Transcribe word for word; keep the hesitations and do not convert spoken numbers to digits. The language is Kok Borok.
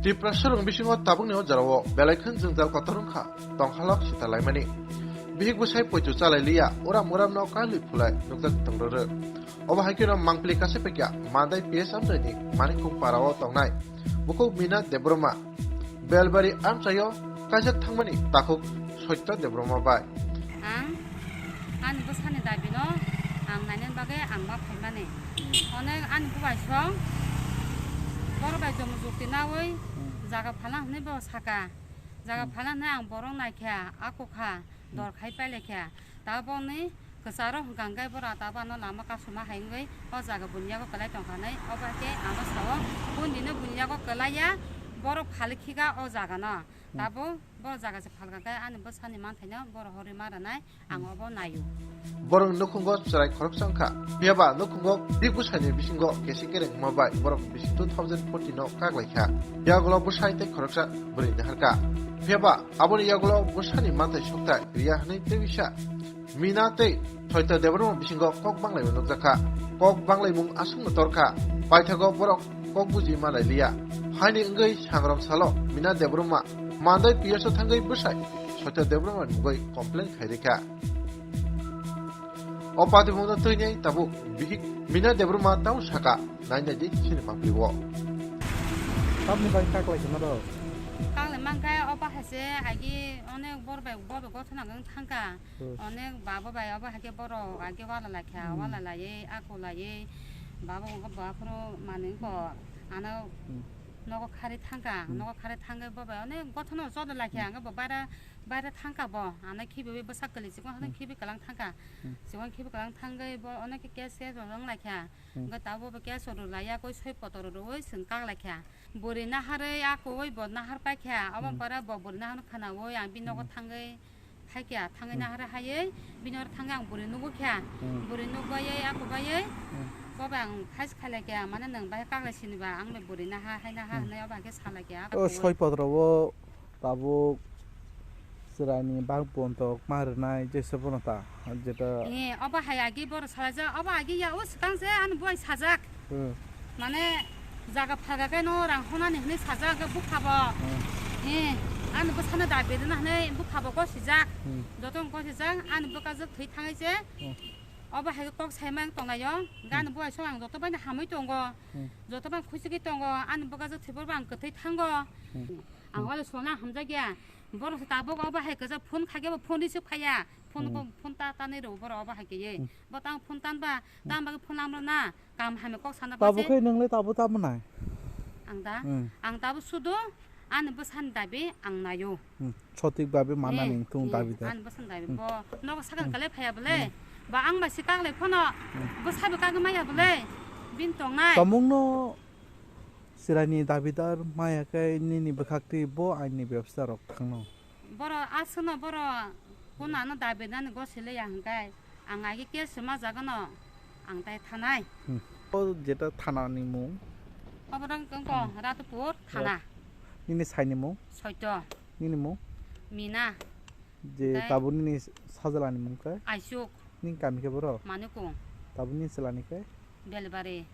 Tiprasarong bisingo tabukni o jorao belai kheno jwngjal kotor wngkha, tongkhalok sitalaimani. Bihik bwsai poito chalai liya, uram uramno kailwi phulai nukjak tongrwrwk. Obo hai kheno mangpili kaisa paikha Mandai P S amchaini Manikpur parao tongnai bukhuk Mina Debbarma Belbari amchaio kaijak thangmani takhuk Soitya Debbarma bai. Ang ani bwsani dabino ang nainani bagwi ang ma phaimani. Onek ani bubai song borok bai jomo jukti naui jaga phalna hwnwi bo saka. Jaga phalna hwnwi ang borok naikha, akokha, dor khai pailaikha. Taboni kwcharo hwnkha hwnkhe borok tabano lama kasuma hai wngwi o jaga buini yago kwlai tongkha hinwi. Obo hai khe ano sao, buini no buini yago kwlaiya, borok phalik khika o jagano. Tabuk borok jaga se phalka khe ani bwsani manthaino borok horwi ma rwnai, ang obo naio. Borok nukhungo chwrai khoroksa wngkha, phiyaba nukhungo bihik bwsaini bisingo kesik kereng hwnma bai borok bisi two thousand fourteen o kak laikha. Yagulo bwsai tei khoroksa bwrwi naharkha. Phiyaba aboni yagulo bwsani manthai sokthai riya hwnwi tei bisa Mina tei Soitya Debbarma bisingo kok banglaima nukjakha. Kok banglaimung aswkno torkha, paithago borok kok buji manai liya. Haini wngwi sangrong salo Mina Debbarma Mandai P S o thangwi bwsai Soitya Debbarma ni mungwi complain khai rikha. O patimungno twinai tabuk bihik Mina Debbarma tamo saka, nainai di chini mangpili o. Tamni bai kak lai kheno rw? Kak lai mankha, o bahai se agi onek bor bai, bor bai gothona wng thangkha. Hmm. Onek babo bai obo hai khe borok agi wala lai kha, hmm, wala laiwi, ako laiwi, babo wngkha bo aphuru manwi wngkha, ano, hmm, nogo khari thangkha, hmm, nogo khari thangwi bo bai onek gothona joto lai kha, hmm, hwnkhe bo baira, baira thangkha bo, ano khibiwi bwsa kwlwi chikon, hmm, khibi kwlang thangkha, hmm, chikon khibi kwlang thangwi bo onek khe case, case rok wng lai kha, hmm, hwnkhe tabuk bo case rok rw laiya, koi soi poto rw rwwi chwng kak lai kha. Bwrwi naharwi akowi bo nahar paikha, obo, hmm, pore bo bwrwi naharno khwnawi ang bini nogo, hmm, thangwi phaikha, thangwi, hmm, nahar haiwi bini oro thangwi ang bwrwi nugo kha. Hmm. Bwrwi nukbaiwi akobaiwi, hmm, bo bai ang phai se khailai kha, mane nwng bai kaklai siniba ang bai bwrwi naha hai naha, hmm, hinwi obo hai khe salai kha. O soi potro o tabuk chwraini bak bontok ma rwnai jesa bono ta, jeta. Eh, obo hai agi borok salaijak, obo agi ya o swkang se ani buai sajak. Hmm. Mane jaga phalga khe no rang honani hinwi sajak, hwnkhe bukha bo. Hmm. Eh, ani bwsano dabi rwna hinwi bukha bo gosijak. Hmm. Jotono gosijak, ani bwkajwk thwi thangwi se. Hmm. Obo hai khe kok saimang tonglaio, hwnkhe ani, hmm, buai song ang joto bai no hamwi tongo. Hmm. Joto bai khusigwi tongo, ani bwkajwk thwibo ang kwthwi thango. Hmm. Ang wale sona hamjakya. Borok se tabuk obo hai kwchak phone khaikhe bo phone receive khaiya. Phone, hmm, ko phone ta tanwi rw borok obo hai khe ye. Hmm. Bo tang phone tanba, hmm, tang bagwi phone lamrwna, kam hamya kok sana. Tabuk khe nwng le tabuk tamo nai? Ang da? Hmm. Ang tabuk sudo ani bwsani dabi ang naio. Hmm. Sotik babe manani, eh, wngthung, eh, dabi da. Ani bwsani dabi. Hmm. Bo nogo sakang, hmm, kale phaiya bole. Hmm. Ba ang bai se kak lai phano. Hmm. Bwsa bo kagwi maya bole. Hmm. Bini tongnai. Tamungno Chwraini dabidar maya khe nini bwkhaktwi bo aini bebsa rok thangno. Borok aswkno borok kunano dabi nani gosi le ya hwnkhe ang agi case rwma jagano ang tai thanai. Hmm. O jeta thana ni mung? Obo wngkha, hmm, Ratupur thana. Nini saini mung? Soito. Nini mung? Mina. Je, tai tabuk nini sajla ni mung khe? Aisuk. Nini kami khe boro? Manikung. Tabuk nini chwla ni khe? Belbari.